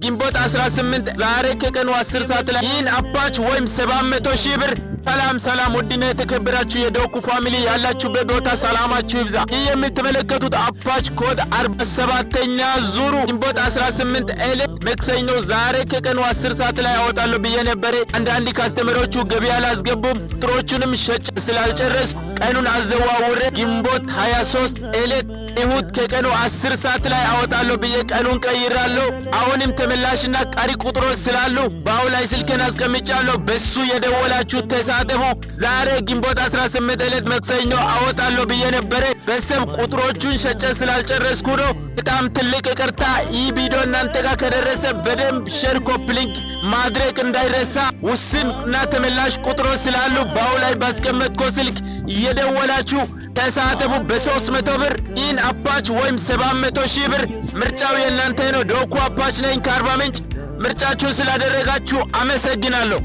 ግንቦት 18 ዛሬ ከቀኑ 10 ሰዓት ላይ ይህን አፓች ወይም 700 ሺህ ብር። ሰላም ሰላም፣ ውድና የተከበራችሁ የዶኩ family፣ ያላችሁበት ቦታ ሰላማችሁ ይብዛ። ይህ የምትመለከቱት አፓች ኮድ 47ኛ ዙሩ ግንቦት 18 ዕለት መክሰኞ ዛሬ ከቀኑ 10 ሰዓት ላይ አወጣለሁ ብዬ ነበረ። አንዳንድ customer ኦቹ ገቢ አላስገቡም። ቁጥሮቹንም ሸጬ ስላልጨረስ ቀኑን አዘዋውሬ ግንቦት 23 ዕለት እሁድ ከቀኑ 10 ሰዓት ላይ አወጣለሁ ብዬ ቀኑን ቀይራለሁ። አሁንም ተመላሽና ቀሪ ቁጥሮች ስላሉ bio ላይ ስልኬን አስቀምጫለሁ። በሱ የደወላችሁ ተሳተፉ። ዛሬ ግንቦት 18 ዕለት መክሰኞ አወጣለሁ ብዬ ነበረ። በሰብ ቁጥሮቹን ሸጬ ስላልጨረስኩ ነው። በጣም ትልቅ ይቅርታ። ይህ ቪዲዮ እናንተ ጋር ከደረሰ በደንብ share፣ copy link ማድረግ እንዳይረሳ። ውስን እና ተመላሽ ቁጥሮች ስላሉ bio ላይ ባስቀመጥኮ ስልክ እየደወላችሁ ተሳተፉ። በ300 ብር ይህን አፓች ወይም 700 ሺህ ብር፣ ምርጫው የእናንተ ነው። ዶኩ አፓች ነኝ ከአርባ ምንጭ። ምርጫችሁን ስላደረጋችሁ አመሰግናለሁ።